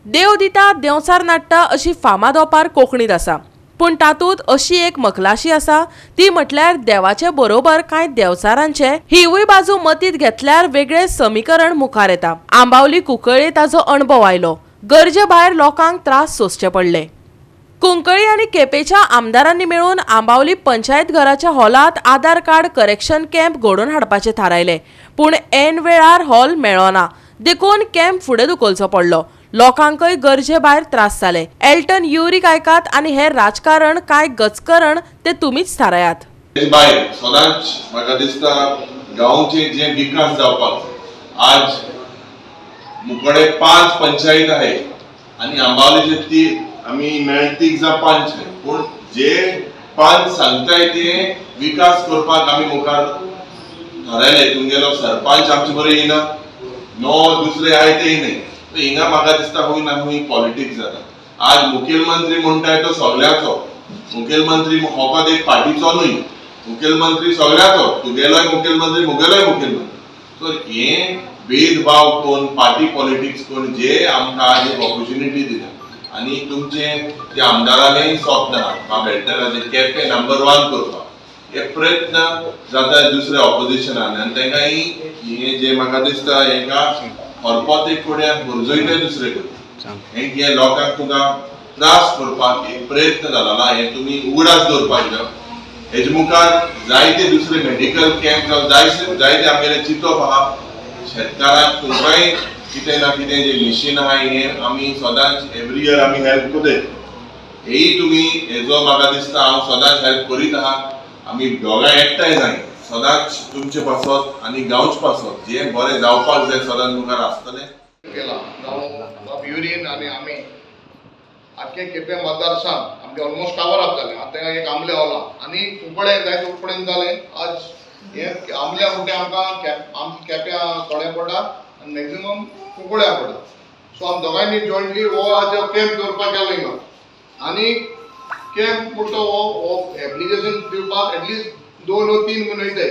देव दिता देंवचार नाडटा अशी फामाद ओपार कोंकणीत आसा, पूण तातूंत अशी एक मखलाशी आसा ती म्हटल्यार देवाचे बरोबर कांय देंवचारांचे हिवूय बाजू मतींत घेतल्यार वेगळे समीकरण मुखार येता। आंबावली कुंकळ्ळे ताजो अणभव आयलो, गरजे भायर लोकांक त्रास सोंसचे पडले। कुंकळी आनी केपेच्या आमदारांनी मेळून आंबावली पंचायत घराच्या हॉलांत आधार कार्ड करेक्शन कॅम्प घडोवन हाडपाचें थारायलें, पूण ऐन वेळार हॉल मेळना देखून कॅम्प फुडें धुकलचो पडलो। लोकांकय गरजे भायर त्रास जाले। एल्टन युरीक आयकात आनी हे राजकारण काय गचकरण ते तुमीच थारायात। भायर सदांच म्हाका दिसता गांवचे जे विकास जावपाक आज मुकडे 5 पंचायत आहे आनी आंबावलीचे ती आमी मेळतीक जा 5 आहे, पूण जे 5 सांगताय ते विकास करपाक आमी मुखार थारायले। तुमगेलो सरपंच आमचे बरोबर येयना, नो दुसरे आहाय ते येयनाय, हिंगा म्हाका दिसता खंय ना खंय पॉलिटिक्स जाता। आज मुखेलमंत्री म्हणटाय तो सगळ्याचो, मुखेलमंत्री फकत एक पार्टीचो न्हय, मुखेलमंत्री सगळ्याचो, तुगेलोय मुखेलमंत्री मुगेलोय मुखेलमंत्री। सो हे भेदभाव करून पार्टी पॉलिटिक्स करून जे आमकां आज एक ऑपॉर्च्युनिटी दिल्या आनी तुमचे ते आमदारांनी स्वप्न आहा बेल्टनाचे केपें नंबर 1 करपाक हे प्रयत्न जाता दुसऱ्या ऑपोजिशनान आनी तांकां हे जे म्हाका दिसता हेंकां हरपत एक फुडें गरजयले दुसरे कडेन हे लोकांक तुका त्रास करपाक एक प्रयत्न जाला ना, हे तुमी उगडास दवरपाक जाय। हेजे मुखार जायते दुसरे मेडिकल कॅम्प जावं जायते आमगेले चिंतप आहा शेतकारांक तुमकांय कितें ना कितें जे मिशीन आहा हे आमी सदांच एवरी इयर आमी हेल्प करताय, हेय तुमी हेजो म्हाका दिसता हांव सदांच हेल्प करीत आहा। आमी दोगांय एकठांय जाय सदांच तुमचे पासत आनी गांवचे पासत जे बरें जावपाक जाय सदांच मुखार आसतलें। केला जावं युरीन आनी आमी आख्खे केपें मतदारसंघ आमचे ऑलमोस्ट कवर अप जालें। आतां एक आमले हॉला आनी कुंकळे जायते कडेन जालें। आज हे आमल्या म्हणटा आमकां आमच्या केप्यां थोडें पडटा आनी मॅक्झिमम कुंकळ्या पडटा। सो आमी दोगांयनी जॉयंटली हो आज कॅम्प दवरपाक गेलो हिंगा आनी कॅम्प म्हणटा हो एप्लिकेशन दिवपाक एटलिस्ट 2 वा 3 म्हयने वयताय।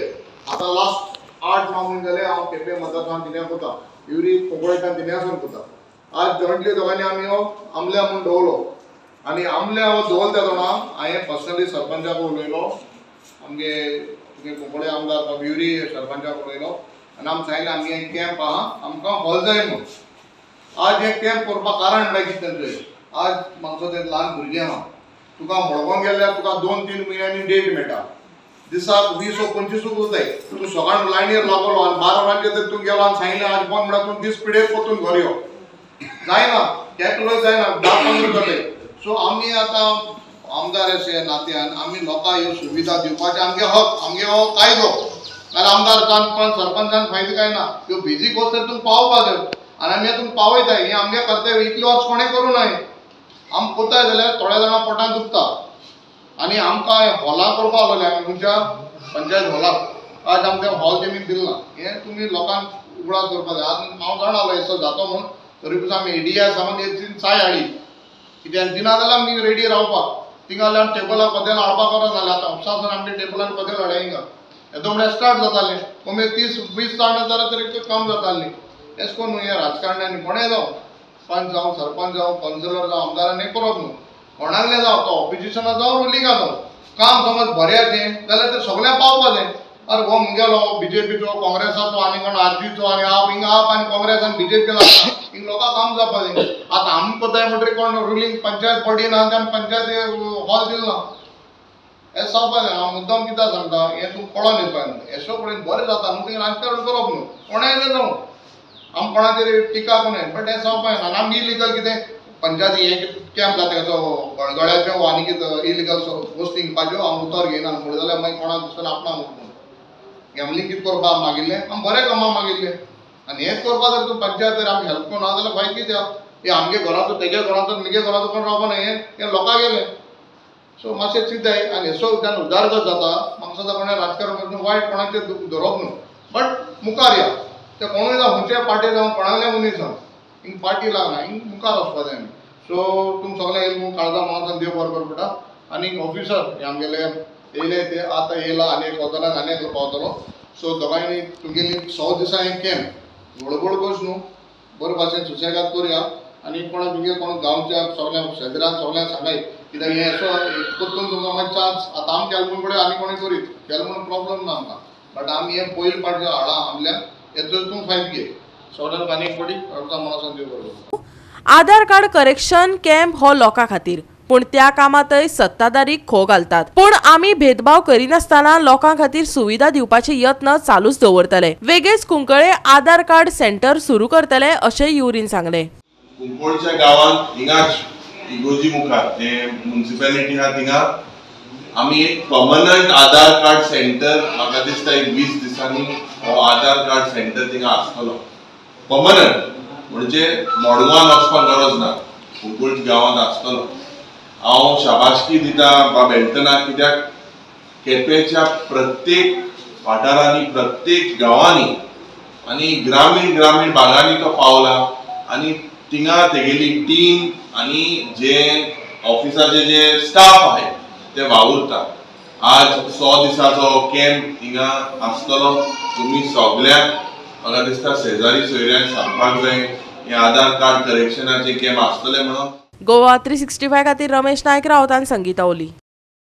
आतां लास्ट 8-9 म्हयने जाले हांव केपें मतदारसंघांत दिन्याक वता, युरी कुंकळ्याच्यान दिन्यासून वता। आज जॉयंटली दोगांनी आमी हो आमल्या म्हूण दवरलो आनी आमल्या हो दवरता जाणा हांवें पर्सनली सरपंचाक उलयलो, आमगे तुगे कुंकळे आमदार युरी सरपंचाक उलयलो आनी आमी सांगलें आमगे कॅम्प आहा आमकां हॉल जाय म्हूण। आज हे कॅम्प करपाक कारण म्हळ्यार कितें तें, आज म्हाका ते ल्हान भुरगें आहा, तुका मडगांव गेल्यार तुका 2-3 म्हयन्यांनी डेट मेळटा, दिसाक 20 वा 25 उरताय। तूं सकाळ लायनीर लागलो आनी 12 वरांचेर तर तूं गेलो आनी सांगलें आज बंद म्हळ्यार तूं दीस पिडेर परतून घर यो, जायना कॅटलो जायना 10-15 जाले। सो आमी आतां आमदार अशे नात्यान आमी लोकांक ह्यो सुविधा दिवपाचे आमगे हक, आमगे हो कायदो। कारण आमदार पण सरपंचान फायदो काय ना, ह्यो बेजीक वस्तू तुमकां पावोवपा जाय आनी आमी तुमकां पावयताय। हें आमगे कर्तव्य, इतले वर्स कोणें करूं नाय। आमी कोताय जाल्यार थोड्या जाणां पोटान दुखता आनी आमकां हॉला करपाक लागले आमी खंयच्या पंचायत हॉलाक आज आमकां हॉल तेमी दिल ना, हें तुमी लोकांक उगडास दवरपाक जाय। आज हांव जाणा जालो येसो जातो म्हूण, तरी पसून आमी एडीआर सामान एक चाय हाडली कित्याक दिना जाल्यार आमी रेडी रावपाक। थिंगा जाल्यार आमी टेबलाक कदेल हाडपाक गरज जालें, आतां ऑफिसासून आमच्या टेबलान कदेल हाडया हिंगा येदो म्हळ्यार स्टार्ट जातालें, कमी 30-20 जाणां जाल्यार तरी काम जातालें। एश कोन्न न्हू हें राजकारण्यांनी कोणें जावं, पंच जावं, सरपंच जावं, कावन्सिलर जावं, आमदारांनी करप न्हू, कोणाकलें जावं तो ऑपोजिशना जावं रुलिंगा जावं, काम समज बऱ्याचें जाल्यार तें सगळ्यांक पावपा जाय। अरे हो मुगेलो बीजेपीचो काँग्रेसाचो आनी कोण आरजीचो आनी आप हिंगा आप आनी काँग्रेस आनी बीजेपी लागता, हिंग लोकांक काम जावपा जाय। आतां आमी कोताय म्हणटकीर कोण रुलिंग पंचायत बॉडी ना ते आमी पंचायत हॉल दिल ना, हें जावपा जाय। हांव मुद्दम कित्याक सांगता हें तुमकां कळोन येवपा जाय, येसो कडेन बरें जाता न्हू, थिंग राजकारण करप न्हू, कोणाय जावं आमी कोणाचेर टिका करूं नये, बट हें जावपा जायना। आनी आमी इलिगल कितें पंचायती हें कॅम्प जाता कसो गळगळ्याच्यो आनी कितें इलिगल वस्तू विकपाच्यो हांव उतर घेयना म्हणलें जाल्यार मागीर कोणाक दिसतना आपणाक म्हणून गॅमलींग कितें करपाक मागिल्लें, आमी बरें कामां मागिल्लें आनी हेंच करपाक जर तूं पंचायत जर आमी हेल्प करूं ना जाल्यार भाई कित्याक हे आमगे घराचो तेगे घराचो मुगे घराचो कोण रावपा ना, हें लोकांक गेलें। सो मातशें चिंताय आनी हेसो त्यान उदारगत जाता म्हाका कोणें राजकारण करून वायट कोणाचेर धरप न्हू, बट मुखार या ते कोणूय जावं खंयच्याय पार्टी जावं कोणाले मनीस जावं हिंग पार्टी लागना, हिंग मुखार वचपा जाय आमी। सो तुम सगळें येयलें म्हूण काळजा मनासान देव बरो करूं पडटा। आनी ऑफिसर हे आमगेले येयले ते आतां येयला आनी एक वतलो आनी एक पावतलो। सो दोगांयनी तुगेली 100 दिसां एक कॅम्प गडबड कस न्हू, बरे भाशेन सुसेगाद करुया। आनी कोणा तुगे कोण गांवच्या सगळ्या शेजऱ्यान सगळ्यांक सांगाय कित्याक हें असो परतून तुमकां मागीर चान्स आतां आमी केलें म्हणून आनी कोणी करीत केलें म्हणून प्रॉब्लम ना आमकां, बट आमी हें पयले पावट जें हाडलां आमल्या हेचो तूं फायदो घे सगळ्यांक आनी एक फावटी अर्दा मनासान देव बरो करूं. आधार कार्ड करेक्शन कॅम्प हो लोकां खातीर, पूण त्या कामांतय सत्ताधारी खो घालतात. पूण आमी भेदभाव करिनासतना लोकां खातीर सुविधा दिवपाचे यत्न चालूच दवरतले. वेगेच कुंकळे आधार कार्ड सेंटर सुरू करतले अशें युरीन सांगले. कुंकळच्या गांवांत हिंगाच इगोजी मुखार जे म्युनिसिपॅलिटी आहा थिंगा आमी एक पर्मनंट आधार कार्ड सेंटर म्हाका दिसता एक 20 दिसांनी हो आधार कार्ड सेंटर थिंगा आसतलो पर्मनंट, म्हणजे मडगांवान वचपाक गरज ना, कुंकळी गांवांत आसतलो. हांव शाबासकी दिता बाब एल्टनाक, कित्याक केपेंच्या प्रत्येक वाठारांनी प्रत्येक गांवांनी आनी ग्रामीण ग्रामीण भागांनी तो पावला आनी थिंगा तेगेली टीम आनी जे ऑफिसाचे जे स्टाफ आहाय ते वावुरता. आज 100 दिसाचो कॅम्प हिंगा आसतलो. तुमी सगल्यांक म्हाका दिसता शेजारी सोयऱ्यांक सांगपाक जाय हे आधार कार्ड करेक्शनाचे कॅम्प आसतले म्हणून. गोवा 365 खातीर रमेश नायक रावत आनी संगीता ओली.